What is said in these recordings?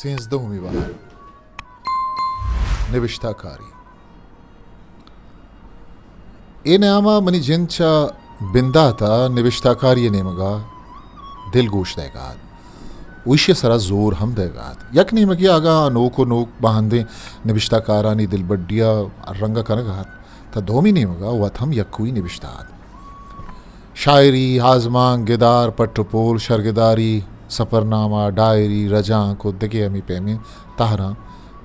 سیزدہمی بہر۔ نبشتہ کاری۔ اے نیام ءَ منی جند چہ بندات ءَ نبشتہ کاری ءِ نیمگ ءَ دلگوش دئیگ ءَ ات۔ و ایشی ءِ سرا زور ہم دئیگ ءَ ات۔ یک نیمگے ءَ اگاں نوک و نوک باہندیں نبشتہ کارانی دلبڈی ءَ رنگ ءَ کنگ ءَ ات، تہ دومی نیمگ ءَ وت ہم یکوئی نبشتہ ات۔ شاعری، آزمانک، گدار، پٹ و پول، شرگداری، سفرنامہ، ڈائری، رجانک و دگہ ہمے پیمیں تہراں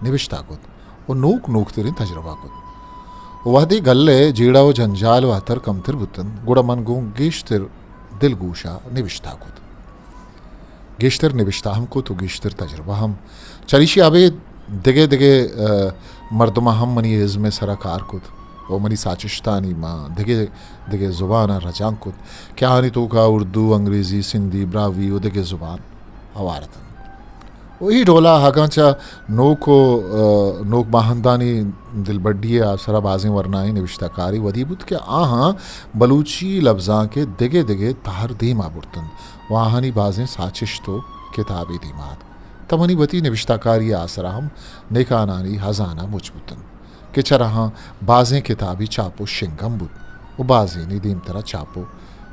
نبشتہ کت و نوک نوک تریں تجربہ کت۔ و وہدے گلہ ءِ جیڑہ و جنجال واتر کمتر بوتنت، گڑا من گوں گیشتر دلگوش ءَ نبشتہ کت۔ گیشتر نبشتہ ہم کت و گیشتر تجربہ ہم۔ چریشی ءَ ابید دگہ دگہ، آ، مردماں ہم منی ازم ءِ سرا کار کت و منی ساچشتانی ماں دگہ دگہ زباناں رجانک کت کہ آہانی توکا اردو، انگریزی، سندھی، براہوئی و دگہ زبان ہوار اتنت۔ و اے ڈولا اگاں چہ نوک و، آ، نوک باہندانی دلبڈی ءِ آسرا بازیں ورنائیں نبشتہ کاری ودی بوت کہ آہاں بلوچی لبزانک ءِ دگہ دگہ تہر دیما برتنت و آہانی بازیں ساچشت و کتابے دیما ات۔ تہ منی وتی نبشتہ کاری ءِ آسرا ہم نکانانی ہزانہ مچ بوتنت کہ چراہاں بازیں کتابے چاپ و شنگ ہم بوت و بازینے دیمترا چاپ و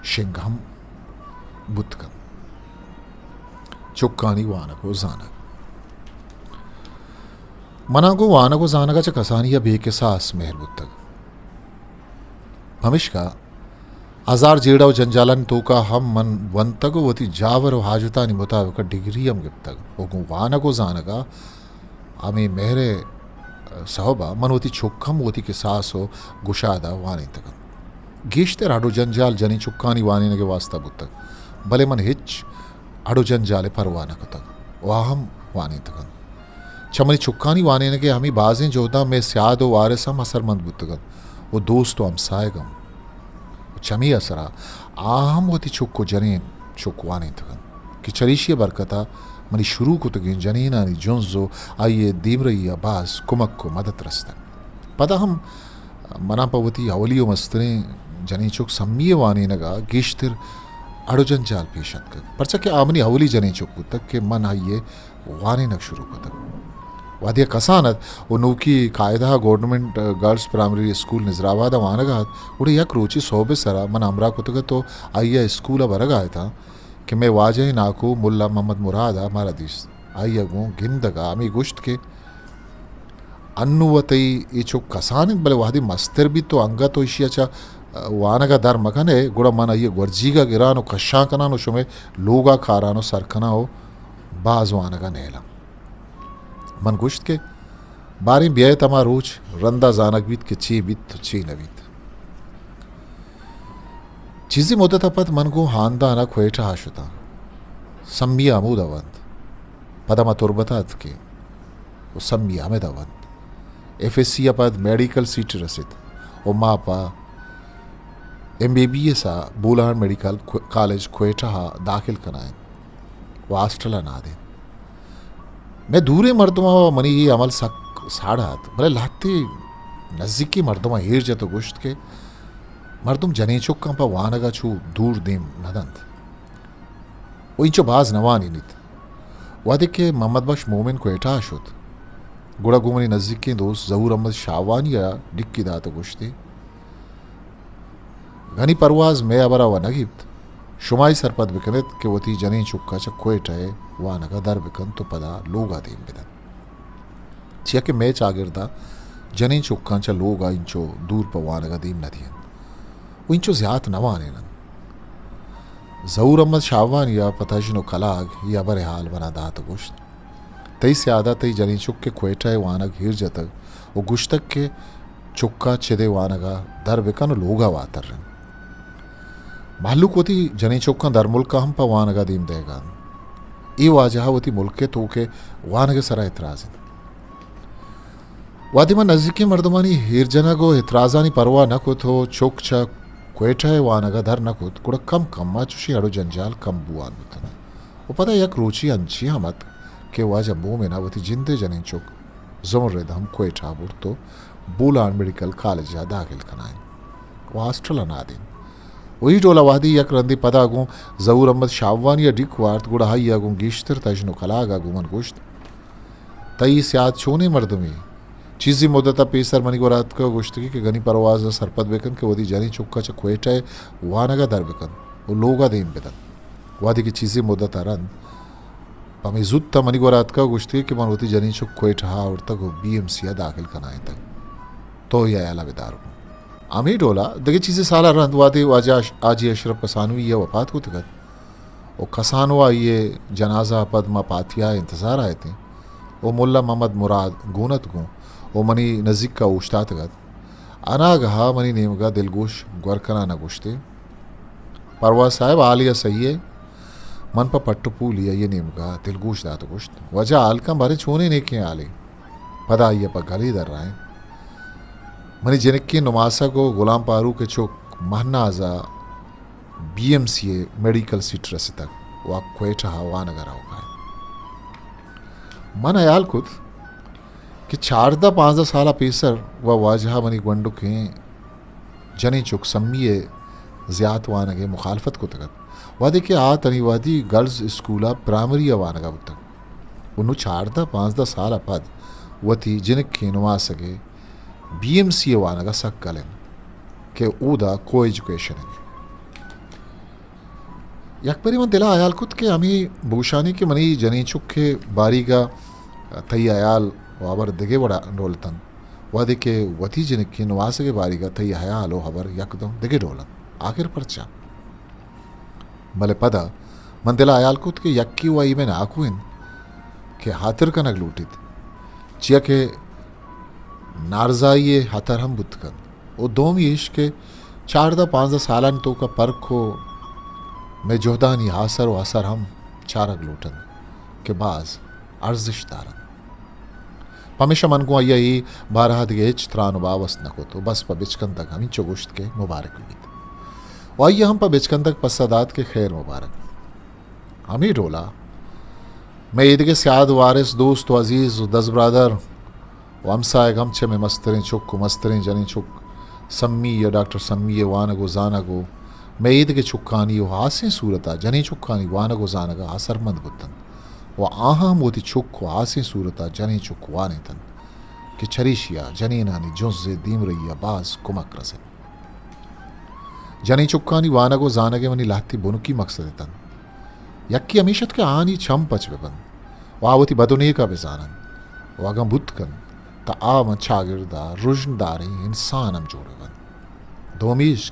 شنگ ہم بوت کنت۔ چکانی وانگ و زانگ۔ منا گوں وانگ و زانگ ءَ چہ کسانی ءَ بے کساس مہر بوتگ۔ پمیشکا ہزار جیڑہ و جنجالانی توکا ہم من ونتگ و وتی جاور و حاجتانی مطابق ڈگری ہم گپتگ و گوں وانگ و زانگ ءَ ہمے مہر ءِ سوب ءَ من وتی چک ہم وتی کساس و گشاد ءَ وانینتگ انت۔ گیشتر ہڈ و جنجال جنین چکانی وانینگ ءِ واستا بوتگ، بلے من ہچ ہڈ و جنجال ءِ پرواہ نہ کتگ و آ ہم وانینتگ انت۔ چہ منی چکانی وانینگ ءِ ہمے بازیں جہداں مئے سیاد و وارث ہم اثرمند بوتگ انت و دوست و ہمساہگ ہم۔ و چمی اثرا آ ہم وتی چک و جنین چک وانینتگ انت کہ چریشی ءِ برکت ءَ منی شروع کتگیں جنینانی جنز و آئی ءِ دیمرئی ءَ باز کمک و مدد رستگ۔ پدا ہم منا پہ وتی اولی و مستریں جنین چک سمی ءِ وانینگ ءَ گیشتر اڑ و جنجال پیش اتکگ، پرچا کہ آ منی اولی جنین چک بوتگ کہ من آئی ءِ وانینگ شروع کتگ۔ وہدے کسان ات و نوکی قاعدہ ءَ گورنمنٹ گرلز پرائمری اسکول نظرآباد ءَ وانگ ءَ ات، گڑا یک روچے سہب ءِ سرا من ہمراہ کتگ ات و آئی ءَ اسکول ءَ برگ ءَ اتاں کہ مئے واجہیں ناکو ملا محمد مراد ءَ مارا دیست۔ آئی ءَ گوں گندگ ءَ ہمے گوشت کہ انوں وَ تئی اے چک کسان انت، بلے وہدے مستر بیت تو انگت تو ایشی ءَ چہ وانگ ءَ در مہ کن ئے، گڑا من آئی ءَ گورجیگ ءَ گران و کشان کنان و شمئے لوگ ءَ کاران و سر کنان و باز وانگ ءَ نیلاں۔ من گوشت کہ باریں بیایت ہما روچ، رندا زانگ بیت کہ چے بیت و چے نہ بیت۔ چیزے مدت ءَ پد من گوں ہاندان ءَ کوئٹہ ءَ شتاں۔ سمی ءَ ہمودا ونت۔ پدا ما تربت ءَ اتکیں و سمی ءَ ہمدا ونت۔ ایف ایس سی ءَ پد میڈیکل سیٹ رست و ما پہ ایم بی بی ایس ءَ بولان میڈیکل کو-، کالج کوئٹہ ءَ داخل کنائینت و ہاسٹل ءَ نادینت۔ مئے دوریں مردماں و منی اے عمل سک ساڑ ات، بلے لہتے نزیکیں مردماں ایر جت و گوشت کہ مردم جنین چکاں پہ وانگ ءَ چو دور دیم نہ دنت و اینچو باز نہ وانینیت۔ وہدے کہ محمد بخش مومن کوئٹہ ءَ شت، گڑا گوں منی نزیکیں دوست ظہور احمد شاہوانی ءَ ڈکی دات و گوشتی، غنی پرواز مئے ہبر ءَ وَ نہ گیپت۔ شما ہی سرپد بکن ات کہ وتی جنین چک ءَ چہ کوئٹہ ءَ وانگ ءَ در بکنت و پدا لوگ ءَ دیم بدنت۔ چیا کہ مئے چاگرد ءَ جنین چکاں چہ لوگ ءَ اینچو دور پہ وانگ ءَ دیم نہ دینت و اینچو زیات نہ وانیننت۔ ظہور احمد شاہوانی ءَ پہ تژن و کلاگ اے ہبر ءِ حال منا دات و گوشت، تئی سیاد ءَ تئی جنین چک ءِ کوئٹہ ءَ وانگ ایر جتگ و گوشتگ کہ چک ءَ چد ءَ وانگ ءَ در بکن و لوگ ءَ واتر انت۔ مہلوک وتی جنین چکاں درملک ءَ ہم پہ وانگ ءَ دیم دئیگ ءَ انت۔ اے واجہ ءَ وتی ملک ءِ توک ءَ وانگ ءِ سرا اعتراض انت۔ وہدے من نزیکیں مردمانی ایر جنگ و اعتراضانی پرواہ نہ کت و چک چہ کوئٹہ ءَ وانگ ءَ در نہ کت، گڑا کم کم ءَ چشیں اڑ و جنجال کم بوان بوتنت۔ و پدا یک روچے انچیں ہم اتک کہ واجہ مومن ءَ وتی جند ءِ جنین چک زمرد ہم کوئٹہ ءَ برت و بولان میڈیکل کالج ءَ داخل کنائینت و ہاسٹل ءَ نادینت۔ و اے ڈول ءَ وہدے یک رندے پدا گوں ظہور احمد شاہوانی ءَ ڈیک وارت، گڑا آئی ءَ گوں گیشتر تژن و کلاگ ءَ گوں من گوشت، تئی سیاد چونیں مردمے؟ چیزے مدت ءَ پیسر منی گورا اتک ءُ گوشتگی کہ گنی پرواز ءَ سرپد بہ کن کہ وتی جنیں چک ءَ چہ کوئٹہ ءِ وانگ ءَ در بہ کن ءُ لوگ ءَ دیم بہ دنت۔ وہدے کہ چیزے مدت ءَ رند پہ ہمے زوت ءَ منی گورا اتک ءُ گوشتگی کہ من وتی جنیں چک کوئٹہ ءَ آورتگ ءُ بی ایم سی ءَ داخل کنائینتگ۔ تو اے ہیال ءَ بدار گوں۔ ہمے ڈول ءَ دگہ چیزے سال ءَ رند وہدے واجہ اش-، حاجی اشرف کسانوی ءَ وپات کتگ ات ءُ کسانو آئی ءِ جنازہ ءَ پد ما پاتیا ءِ انتظار ءَ اتیں ءُ ملا محمد مراد گون ات گوں ءُ منی نزیک ءَ اوشتاتگ ات۔ اناگہ ءَ منی نیمگ ءَ دلگوش گور کنان ءَ گوشت ئے، پرواز صاحب، حالے ءَ سہی ئے؟ من پہ پٹ ءُ پولی آئی ءِ نیمگ ءَ دلگوش دات ءُ گوشت، واجہ حال کن، باریں چونیں نیکیں حالے؟ پدا آئی ءَ پہ گلے درائینت، منی جنکیں نماسگ ءُ غلام پاروک ءِ چک مہناز ءَ بی ایم سی ءِ میڈیکل سیٹ رستگ ءُ آ کوئٹہ ءَ وانگ ءَ روگ ءَ انت۔ من ہیال کت کہ چاردہ پانزدہ سال ءَ پیسر ءُ واجہ ءَ منی گونڈکیں جنیں چک سمی ءِ زیات وانگ ءِ مخالفت کتگ ات، وہدے کہ آ تنی وہدی گرلز اسکول ءَ پرائمری ءَ وانگ ءَ بوتگ ءُ نوں چاردہ پانزدہ سال ءَ پد وتی جنکیں نماسگ ءِ بی ایم سی ءِ وانگ ءَ سک گل انت کہ اودا کو ایجوکیشن انت۔ یک برے من دل ءَ ہیال کت کہ ہمے بگوشانی کہ منی جنیں چک ءِ باریگ ءَ تئی ہیال ءُ ہبر دگہ وڑ ءَ ڈول اتنت، وہدے کہ وتی جنکیں نماسگ ءِ باریگ ءَ تئی ہیال ءُ ہبر یکدم دگہ ڈول انت۔ آخر پرچا؟ بلے پدا من دل ءَ ہیال کت کہ یکے وَ اے مئے ناکو انت کہ ہاتر کنگ لوٹیت، چیا کہ نارزائی ءِ ہتر ہم بوت کنت۔ ءُ دومی ایش کہ چاردہ پانزدہ سالانی توک ءَ پرک ءُ مئے جہدانی آسر ءُ اثر ہم چارگ لوٹ انت کہ باز ارزشت دار انت۔ پمیشا من گوں آئی ءَ اے بارہ ءَ دگہ ہچ تران ءُ باوست نہ کت ءُ بس پہ بچکندگ ہمینچو گوشت کہ مبارک بہ بیت۔ ءُ آئی ءَ ہم پہ بچکندگ پسہ دات کہ خیر مبارک۔ ہمے ڈول ءَ مئے ایدگہ سیاد وارث، دوست ءُ عزیز ءُ دزبرادر ءُ ہمساہگ ہم چہ مئے مستریں چک ءُ مستریں جنیں چک سمی ءُ ڈاکٹر سمی ءِ وانگ ءُ زانگ ءُ مئے ایدگہ چکانی ءُ ہاسیں صورت ءَ جنیں چکانی وانگ ءُ زانگ ءَ اثرمند بوت انت ءُ آہاں ہم وتی چک ءُ ہاسیں صورت ءَ جنیں چک وانینت انت کہ چریشی ءَ جنینانی جنز ءِ دیمرئی ءَ باز کمک رست۔ جنیں چکانی وانگ ءُ زانگ ءِ منی لہتے بنکی مقصد اتنت۔ یکے ہمیش ات کہ آہانی چم پچ بہ بنت ءُ آ وتی بد ءُ نیک ءَ بہ زان انت ءُ اگاں بوت کنت تہ آ ماں چاگرد ءَ رژن داریں انسان ہم جوڑ بہ بنت۔ دومی ایش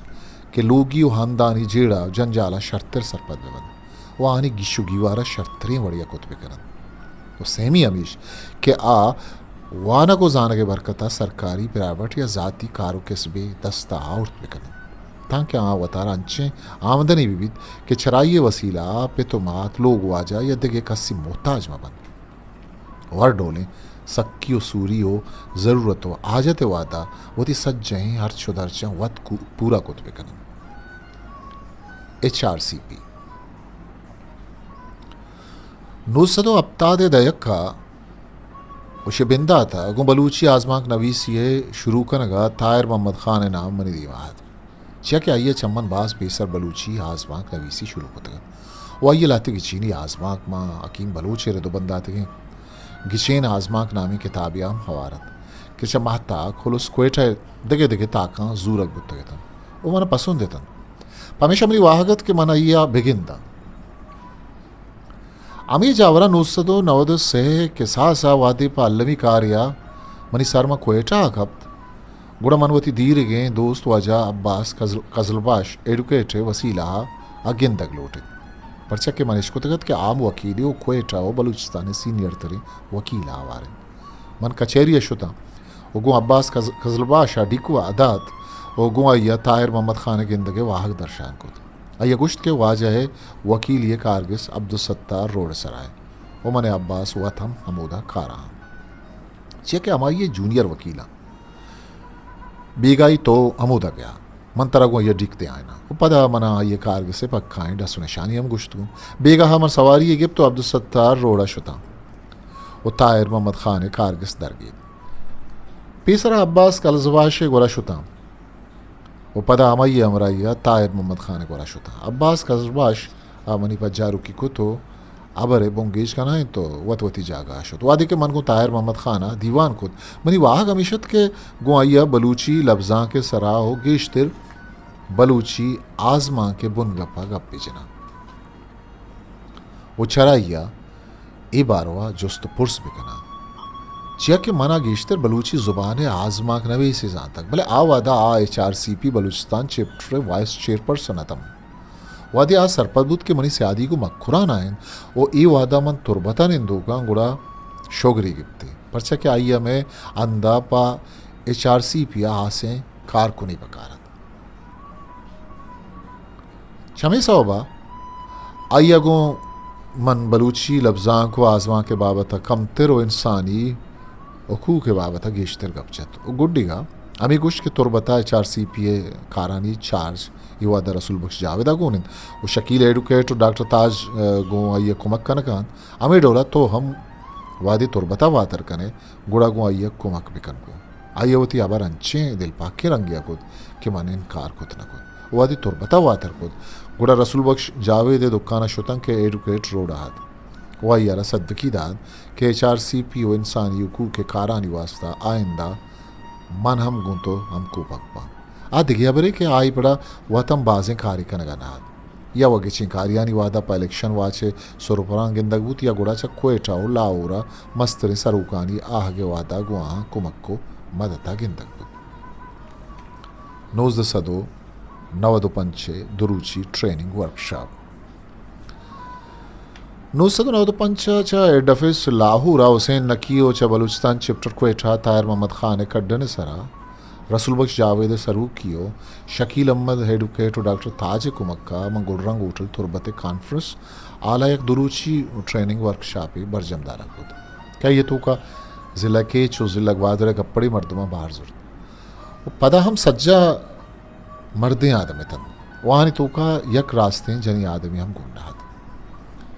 کہ لوگی ءُ ہاندانی جیڑہ ءُ جنجالاں شرتر سرپد بہ بنت ءُ آہانی گیش ءُ گیوار ءَ شرتریں وڑے ءَ کت بہ کن انت۔ ءُ سیمی ہمیش کہ آ وانگ ءُ زانگ ءِ برکت ءَ سرکاری، پرائیوٹ یا ذاتی کار ءُ کسبے دست ءَ آورت بہ کن انت، تانکہ آ وتارا انچیں آمدنے بہ بیت کہ چرائی ءِ وسیلہ ءَ پت ءُ مات، لوگ واجہ یا دگہ کسی محتاج مہ بنت۔ ءُ ہر ڈولیں سکی ءُ سوری ءُ ضرورت ءُ حاجت ءِ وہد ءَ وتی سجہیں ہرچ ءُ درچاں وت کو-، پورا کت بہ کن انت۔ ایچ آر سی پی۔ نو سد ءُ ہپتاد ءِ دہک ءَ ءُ شہ بندات ءَ گوں بلوچی آزمانک نویسی ءِ شروع کنگ ءَ طاہر محمد خان ءِ نام منی دیم ءَ ات، چیا کہ آئی ءَ چہ من باز پیسر بلوچی آزمانک نویسی شروع کتگ ات ءُ آئی ءِ لہتے گچینی آزمانک ماں حکیم بلوچ ءِ رد ءُ بند داتگیں گچین آزمانک نامیں کتابے ءَ ہم ہوار ات کہ چہ ماہتاک، ہلوس، کوئٹہ ءِ دگہ دگہ تاکاں زورگ بوتگ اتنت ءُ من ءَ پسند اتنت۔ پمیشا منی واہگ ات کہ من آئی ءَ بگنداں۔ ہمے جاور ءَ نو سد ءُ نود ءُ سے ءِ کساس ءَ وہدے پہ المی کارے ءَ منی سر ماں کوئٹہ ءَ کپت، گڑا من وتی دیرگیں دوست واجہ عباس کزل-، کزلباش ایڈوکیٹ ءِ وسیلہ ءَ آ گندگ لوٹت، پرچا کہ من اشکتگ ات کہ آ ہم وکیلے ءُ کوئٹہ ءُ بلوچستان ءِ سینئر تریں وکیل ءَ ہوار انت۔ من کچہری ءَ شتاں ءُ گوں عباس کز-، کزلباش ءَ ڈیکو ءَ دات ءُ گوں آئی ءَ طاہر محمد خان ءِ گندگ ءِ واہگ درشان کت۔ آئی ءَ گوشت کہ واجہ ءِ وکیلی ءِ کارگس عبدالستار روڈ ءِ سرا انت ءُ من ءُ عباس وت ہم ہمودا کار ءَ آں، چیا کہ ہمائی ءِ جونیئر وکیل آں۔ بیگاہی تو ہمودا بیا، من ترا گوں آئی ءَ ڈیک دیائیناں۔ ءُ پدا من ءَ آئی ءِ کارگس ءِ پکائیں ڈس ءُ نشانی ہم گوشت گوں۔ بیگاہ ءَ من سواری یے گپت ءُ عبدالستار روڈ ءَ شتاں ءُ طاہر محمد خان ءِ کارگس درگیت۔ پیسرا عباس کزلباش ءِ گورا شتاں ءُ پدا ہمائی ءِ ہمراہی ءَ طاہر محمد خان ءِ گورا شتاں۔ عباس کزلباش ءَ منی پجاروکی کت ءُ ہبر ء بنگیج کنائینت و وت وتی جاگہ ء شت۔ وہدے کہ من گوں طاہر محمد خان ء دیوان کت، منی واہگ ہمیش ات کہ گوں آئی ء بلوچی لبزانک ء سرا و گیشتر بلوچی آزمانک ء بنگپ ء گپ بہ جناں و چرائی ء اے باروا جست و پرس بکناں، چیا کہ منا گیشتر بلوچی زبان ء آزمانک نویسے زانتگ، بلے آ وہدا آ ایچ آر سی پی بلوچستان چیپٹر ء وائس چیئرپرسن اتم۔ وہدے آ سرپد بوت کہ منی سیادی گوں مکران ء انت و اے وہدا من تربت ء نندوکاں، گڑا شگرے گپتے، پرچا کہ آئی ء مئے ہندا پہ ایچ آر سی پی ء ہاسیں کارکنے پکار ات۔ چمے سوب ء آئی ء گوں من بلوچی لبزانک و آزمانک ء بابت ء کمتر و انسانی حقوق ء بابت ء گیشتر گپ جت و گڈیگ ء ہمے گوشت کہ تربت ء ایچ آر سی پی ء کارانی چارج اے وہد ء رسول بخش جاوید ء گون انت و شکیل ایڈوکیٹ و ڈاکٹر تاج، ء، گوں آئی ء کمک کنگ ء انت۔ ہمے ڈول ء تو ہم وہدے تربت ء واتر کن ئے، گڑا گوں آئی ء کمک بکن گوں۔ آئی ء وتی ہبر انچیں دلپاکیں رنگے ء کت کہ من انکار کت نہ کت۔ وہدے تربت ء واتر کت، گڑا رسول بخش جاوید ء دکان ء شتاں کہ ایڈوکیٹ روڈ ء ات و آئی ء را سدکی دات کہ ایچ آر سی پی و انسانی حقوق ء کارانی واسطہ آئندہ من ہم گوں تو ہمکوپگ باں۔ آ دگہ ہبرے کہ آئی پڑا وت ہم بازیں کارے کنگ ء نہ ات۔ یا و گچین کاریانی وہدا پہ الیکشن واچ ء سر و پران گندگ بوت یا گڑا چہ کوئٹہ و لاہور ء مستریں سروکانی آہگ ء وہدا گوں آہاں کمک و مدت ء گندگ بوت۔ نوزدہ سد و نود و پنچ ء دروچی ٹریننگ ورکشاپ۔ نو سد و نود و پنچ ء چہ ہیڈ آفس لاہور ء حسین نقی و چہ بلوچستان چیپٹر کوئٹہ ء طاہر محمد خان ء کڈن ء سرا رسول بخش جاوید ء سروکی و شکیل احمد ایڈوکیٹ و ڈاکٹر تاج ء کمک ء من گلرنگ ہوٹل تربت ء کانفرنس ہال ء یک دروچی ٹریننگ ورکشاپے برجم دارگ بوت کہ آئی ء توکا ضلع کیچ و ضلع گوادر ء گپڑے مردماں بہر زرت و پدا ہم سجہ مردیں آدم اتنت و آہانی توکا یک راستیں جنیں آدمے ہم گون نہ ات۔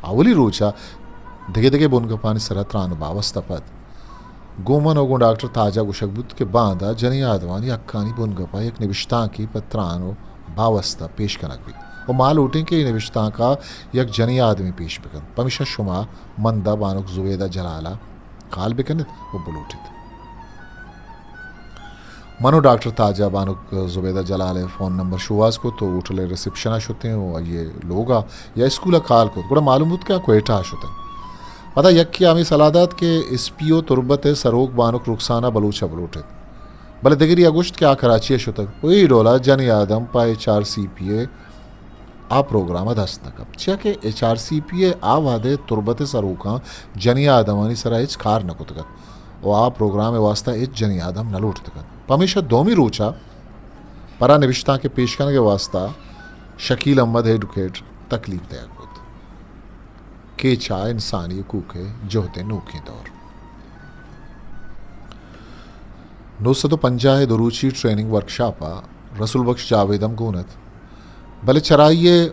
اولی روچ ء دگہ دگہ بنگپانی سرا تران و باوست ء پد گوں من و گوں ڈاکٹر تاج ء گوشگ بوت کہ باندا جنیں آدمانی حقانی بنگپ ء یک نبشتانکے پہ تران و باوست ء پیش کنگ بیت و ما لوٹیں کہ اے نبشتانک ء یک جنیں آدمے پیش بکنت۔ پمیشا شما مندا بانک زبیدہ جلال ء کال بکنت و بلوٹت۔ من و ڈاکٹر تاج ء بانک زبیدہ جلال ء فون نمبر شوہاز کت و ہوٹل ء ریسپشن ء شتیں و آئی ء لوگ ء یا اسکول ء کال کت، گڑا معلوم بوت کہ آ کوئٹہ ء شتنت۔ پدا یکے ء ہمے سلاہ دات کہ ایس پی او تربت ء سروک بانک رخسانہ بلوچ ء بلوٹت، بلے دگرے ء گوشت کہ آ کراچی ء شتگ و اے ڈول ء جنیں آدم پہ ایچ آر سی پی ء آ پروگرام ء دست نہ کپت، چیا کہ ایچ آر سی پی ء آ وہد ء تربت ء سروکاں جنیں آدمانی سرا ہچ کار نہ کتگ ات و آ پروگرام ء واسطہ ہچ جنیں آدم نہ لوٹتگ ات۔ پمیشا دومی روچ ء پرا نبشتانک ء پیش کنگ ء واسطہ شکیل احمد ایڈوکیٹ تکلیف دئیگ بوت۔ کیچ ء انسانی حقوق ء جہد ء نوکیں دور۔ نو سد و پنجاہ ء دو روچی ٹریننگ ورکشاپ ء رسول بخش جاوید ہم گون ات، بلے چرائی ء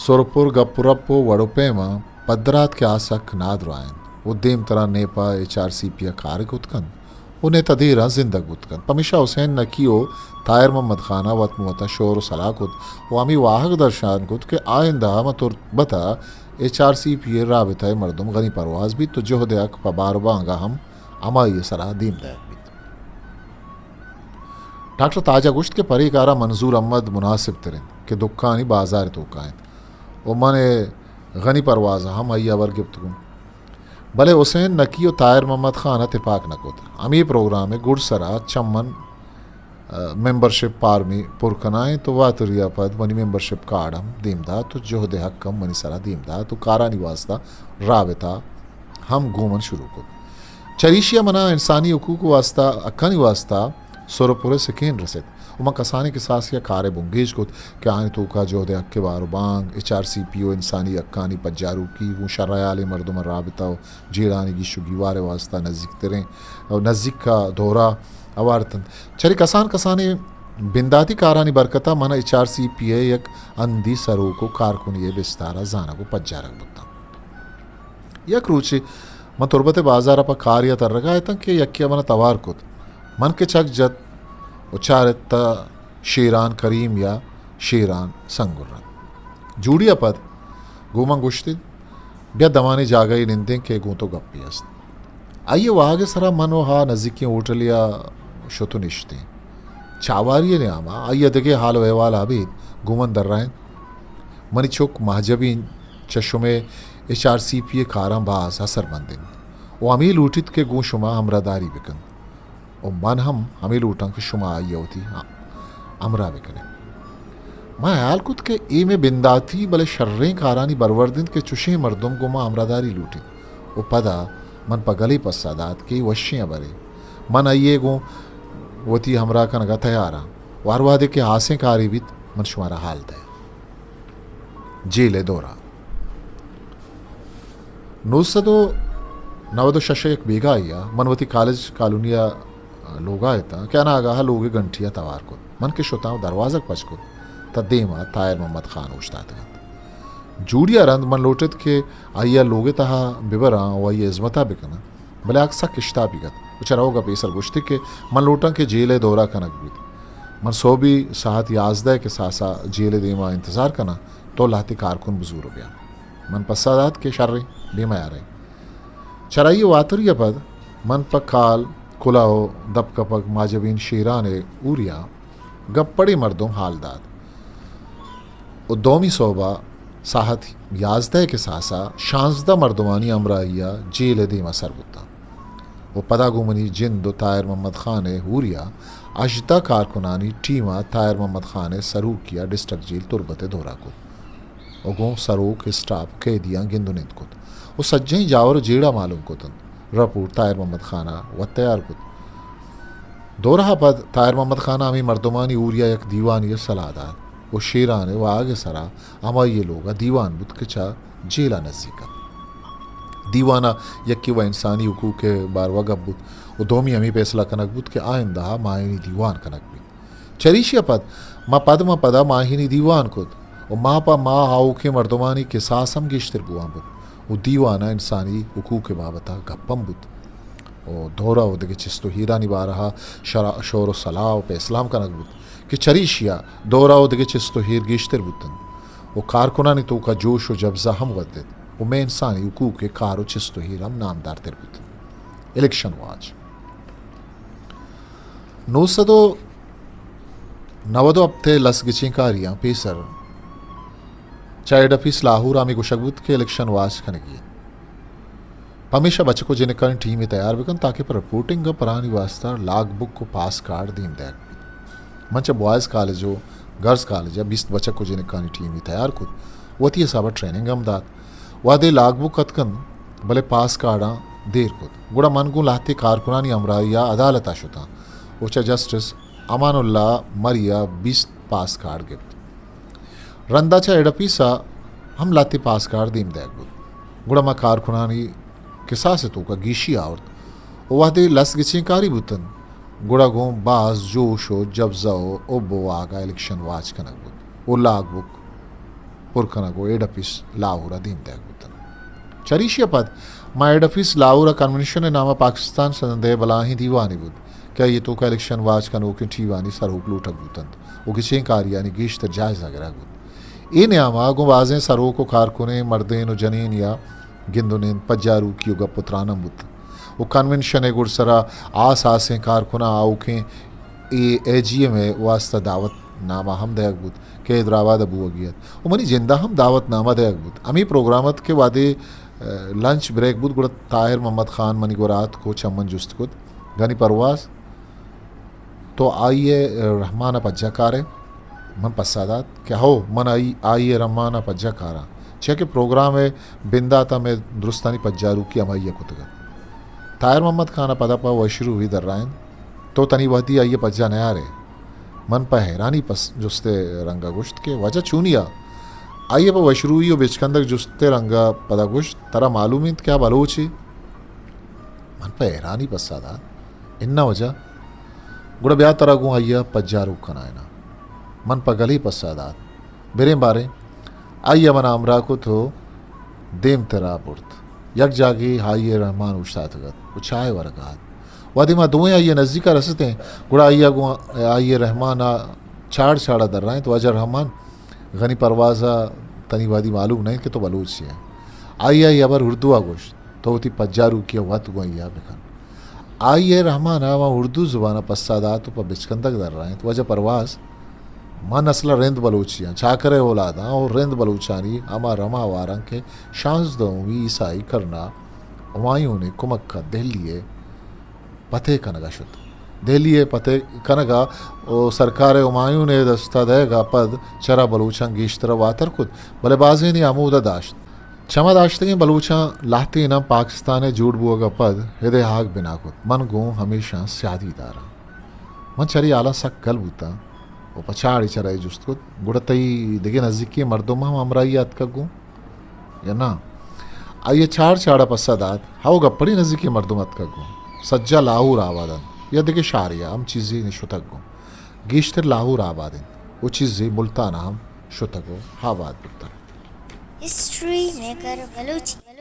سرپر گپ و رپ و وڑ و پیم ء پدرات کہ آ سک نادراہ انت و دیمترا نیپا ایچ آر سی پی ء کار کت کنت و نہ تہ دیراں زندگ بوت کنت۔ پمیشا حسین نقی و طاہر محمد خان ء وت مہ وتا شور و سلاہ کت و ہمے واہگ درشان کت کہ آئندہ ہمے تربت ء ایچ آر سی پی ء رابطہ ء مردم غنی پرواز بیت و جہد ء حق پہ بار و بانگ ء ہم ہمائی ء سرا دیم دئیگ بیت۔ ڈاکٹر تاج ء گوشت کہ پرے کار ء منظور احمد مناسب تر انت کہ دکانی بازار ء توکا انت و من ء غنی پرواز ء ہم آئی ء ہبر گپت گوں۔ بلے حسین نقی و طاہر محمد خان ء تپاک نہ کت۔ ہمے پروگرام ء گڈ سرا چمن، ء، ممبرشپ پارمی پر کنائینت و واتری ء پد منی ممبرشپ کارڈ ہم دیم دات و جہد ء حق ہم منی سرا دیم دات و کارانی واسطہ رابطہ ہم گوں من شروع کت۔ چریشی ء منا انسانی حقوق واسطہ، حقانی واسطہ سر و پر ء سکین رست و من کسانیں کساسے ء کار ء بنگیج کت کہ آیانی توکا جہد ء حق ء بار و بانگ، ایچ آر سی پی و انسانی حقانی پجاروکی گوں شرحیالیں مردماں رابطہ و جیڑھانی گیش و گیوار ء واسطہ نزیک تریں و نزیک ء دورہ آورت انت۔ چرے کسان کسانیں بنداتی کارانی برکت ء من ایچ آر سی پی ء یک ہندی سروک و کارکنے ء بستار ء زانگ و پجارگ بوتاں۔ یک روچے من تربت ء بازار ء پہ کارے ء ترگ ء اتاں کہ یکے ء من ء توار کت۔ من کہ چک جت و چارت تہ شیران کریم یا شیران سنگرن۔ جوڑی ءَ پد گوں من گوشت، بیا دمانے جاگہے نندیں کہ گوں تو گپے است۔ آئی ءِ واہگ ءِ سرا من و ہا نزیکیں ہوٹلے ءَ شت و نشتیں۔ چاواری ءِ نیاما آئی ءَ دگہ حال و احوال ابید گوں من درائینت۔ منی چک مہجبین چہ شمئے ایچ آر سی پی ءِ کاراں باز اثرمند انت و ہمے لوٹیت کہ گوں شما ہمراہداری بکنت۔ و من ہم ہمے لوٹاں کہ شما آئی ءَ وتی ہمراہ بہ کن ات۔ من ہیال کت کہ اے مئے بنداتی بلے شریں کارانی برورد انت کہ چشیں مردم گوں ما ہمراہداری لوٹیت۔ و پدا من پہ گلے پسہ دات کہ اے وشیں ہبرے۔ من آئی ءَ گوں وتی ہمراہ کنگ ءَ تیار آں و ہر وہدے کہ ہاسیں کارے بیت، من شمارا ہال دئیاں۔ جیل ءِ دورہ۔ نو سد و نود و شش ءِ یک بیگاہے ءَ من وتی کالج کالونی ءِ لوگ ءَ اتاں کہ اناگاہ ءَ لوگ ءِ گھنٹی ءَ توار کت۔ من کہ شتاں و دروازگ پچ کت، تہ دیم ءَ طاہر محمد خان اوشتاتگ ات۔ جوڑی ءَ رند من لوٹ ات کہ آئی ءَ لوگ ءِ تہا ببراں و آئی ءِ ہزمت ءَ بکناں، بلے آ سک اشتاپیگ ات و چہ روگ ءَ پیسر گوشتی کہ من لوٹاں کہ جیل ءِ دورہ کنگ بیت۔ من سہبی ساعت یازدہ ءِ کساس ءَ جیل ءِ دیم ءَ انتظار کناں، تو لہتے کارکن بزور و بیا۔ من پسہ دات کہ شریں، بے میاریں۔ چرائی ءُ واتری ءَ پد من پہ کال، کلہ ءُ دپ کپگ ماجبین شیران ءِ ہوری ءَ گپ پڑیں مردم حال دات ءُ دومی سہب ءَ ساعت یازدہ ءِ کساس ءَ شانزدہ مردمانی ہمراہی ءَ جیل ءِ دیم ءَ سر بوتاں ءُ پدا گوں منی جند ءُ طاہر محمد خان ءِ ہوری ءَ ہژدہ کارکنانی ٹیم ءَ طاہر محمد خان ءِ سروکی ءَ ڈسٹرکٹ جیل تربت ءِ دورہ کت۔ ءُ گوں سروک، اسٹاپ، قیدیاں گند ءُ نند کت ءُ سجہیں جاور ءُ جیڑہ معلوم کت اَنت۔ رپورٹ طاہر محمد خان ءَ وت تیار کت۔ دورہ ءَ پد طاہر محمد خان ءَ ہمے مردمانی ہوری ءَ یک دیوانے ءِ سلاہ دات ءُ شیران ءِ واہگ ءِ سرا ہمائی ءِ لوگ ءَ دیوان بوت کہ چہ جیل ءَ نزیک اَت۔ دیوان ءَ یکے وَ انسانی حقوق ءِ باروا گپ بوت ءُ دومی ہمے پیسلہ کنگ بوت کہ آئندہ ءَ ماہینی دیوان کنگ بیت۔ چریشی ءَ پد ما پد ماں پدا ماہینی دیوان کت ءُ ماہ پہ ماہ آؤکیں مردمانی کساس ہم گیشتر بوان بوت ءُ دیوان ءَ انسانی حقوق ءِ بابت ءَ گپ ہم بوت ءُ دورہ ءُ دگہ چست ءُ ہیرانی بارہ ءَ شرا-، شور ءُ سلاہ ءُ پیسلہ ہم کنگ بوت کہ چریشی ءَ دورہ ءُ دگہ چست ءُ ہیر گیشتر بوت اَنت ءُ کارکنانی توک ءَ جوش ءُ جبزہ ہم ودت ءُ مئے انسانی حقوق ءِ کار ءُ چست ءُ ہیر ہم نامدارتر بوت اَنت۔ Election watch. نو سد ءُ نود ءُ ہپت ءِ لس گچین کاریاں پیسر چہ ہیڈ آفیس لاہور ءَ ہمے گوشگ بوت کہ الیکشن واچ کنگی اِنت۔ پمیشا بچک ءُ جنکانی ٹیمے تیار بکن تاکہ پہ رپورٹنگ ءَ پرانی واسطہ لاگ بک ءُ پاس کارڈ دیم دئیگ بیت۔ من چہ بوائز کالج ءُ گرلز کالج ءَ بیست بچک ءُ جنکانی ٹیمے تیار کت، وتی حساب ءَ ٹریننگ ہم دات۔ وہدے لاگ بک اتک اَنت، بلے پاس کارڈاں دیر کت، گڑا من گوں لہتے کارکنانی ہمراہی ءَ عدالت ءَ شتاں ءُ چہ جسٹس امان اللہ مری ءَ بیست پاس کارڈ گپت۔ رندا چہ ہیڈ آفیس ءَ ہم لہتے پاس کارڈ دیم دئیگ بوت، گڑا ما کارکنانی کساس ءِ توک ءَ گیشی آورت ءُ وہدے لس گچین کاری بوت اَنت، گڑا گوں باز جوش ءُ جبزہ ءُ حب ءُ واہگ ءَ الیکشن واچ کنگ بوت ءُ لاگ بک پر کنگ ءُ ہیڈ آفیس لاہور ءَ دیم دئیگ بوت اَنت۔ چریشی ءَ پد ماں ہیڈ آفیس لاہور ءَ کنونشن ءِ نام ءَ پاکستان سندھ ءِ بلاہیں دیوانے بوت کہ آئی ءِ توک ءَ الیکشن واچ کنوکیں ٹیمانی سروک لوٹگ بوت اَنت ءُ گچین کاریانی گیشتر جائزہ گرگ بوت۔ اے نیام ءَ گوں بازیں سروک ءُ کارکنیں مردین ءُ جنینی ءَ گند ءُ نند، پجاروکی ءُ گپ ءُ تران ہم بوت ءُ کنونشن ءِ گڈسرا آس آسیں کارکناں آؤکیں اے، اے جی ایم ءِ واستہ دعوت نامہ ہم دئیگ بوت کہ حیدرآباد ءَ بوگی اَت ءُ منی جند ءَ ہم دعوت نامہ دئیگ بوت۔ ہمے پروگرام اَت کہ وہدے، ءَ، لنچ بریک بوت، گڑا طاہر محمد خان منی گورا اتک ءُ چہ من جست کت، غنی پرواز، تو آئی اے رحمان ءَ پجا کارئے؟ من پسہ دات کہ ہو، من آئی، آئی اے رحمان ءَ پجا کاراں، چیا کہ پروگرام ءِ بندات ءَ مئے درستانی پجاروکی ہمائی ءَ کتگ اَت۔ طاہر محمد خان ءَ پدا پہ وشروئی درائینت، تو تنی وہدی آئی ءَ پجا نیارئے؟ من پہ حیرانی پس جست ءِ رنگ ءَ گوشت کہ واجہ چونیا؟ آئی ءَ پہ وشروئی ءُ بچکندگ جست ءِ رنگ ءَ پدا گوشت، ترا معلوم اِنت کہ آ بلوچے؟ من پہ حیرانی پسہ دات، اناں واجہ۔ گڑا بیا ترا گوں آئی ءَ پجاروک کنائیناں۔ من پہ گلے پسہ دات، بریں باریں۔ آئی ءَ منا ہمراہ کت ءُ دیمترا برت۔ یک جاگہے آئی اے رحمان اوشتاتگ اَت ءُ چاہ ورگ ءَ اَت۔ وہدے ما دوئیں آئی ءِ نزیک ءَ رستیں، گڑا آئی ءَ گوں آئی اے رحمان ءَ چاڑ چاڑ ءَ درائینت، واجہ رحمان، غنی پرواز ءَ تنی وہدی معلوم نہ انت کہ تو بلوچے ئے۔ آئی ءَ اے ہبر اردو ءَ گوشت، تو وتی پجاروکی ءَ وت گوں آئی ءَ بکن۔ آئی ءَ رحمان ءَ ہما اردو زبان ءَ پسہ دات ءُ پہ بچکندگ درائینت، واجہ پرواز، من اصل ءَ رند بلوچے آں، چاکر ءِ اولاد آں ءُ رند بلوچانی ہما رم ءَ ہوار آں کہ شانزدہمی عیسائی کرن ءَ ہمایون ءِ کمک ءَ دہلی ءِ پتہ کنگ ءَ شت۔ دہلی ءِ پتہ کنگ ءَ ءُ سرکار ءِ ہمایون ءِ دست ءَ دئیگ ءَ پد چرا بلوچاں گیشتر ءَ واتر کت، بلے بازینے ہمود ءَ داشت۔ چم ءَ داشتگیں بلوچاں لہتیناں پاکستان ءِ جوڑ بوگ ءَ پد ہدے ہاک بنا کت۔ من گوں ہمیشاں سیادی داراں۔ من چرے حالاں سک گل بوتاں ءُ پہ چاڑے چرا اے جست کت، گڑا تئی دگہ نزیکیں مردم ہم ہمراہی ءَ اتکگ گوں؟ یا نا؟ آئی ءَ چاڑ چاڑ ءَ پسہ دات، ہئو، گپڑی نزیکیں مردم اتکگ گوں۔ سجا لاہور آباد انت یا دگہ شہرے ءَ ہم چیزے نہ شتگ گوں۔ گیشتر لاہور آباد انت ءُ چیزے ملتان ءَ ہم شتگ ءُ آباد بوتگ۔ History maker Balochi.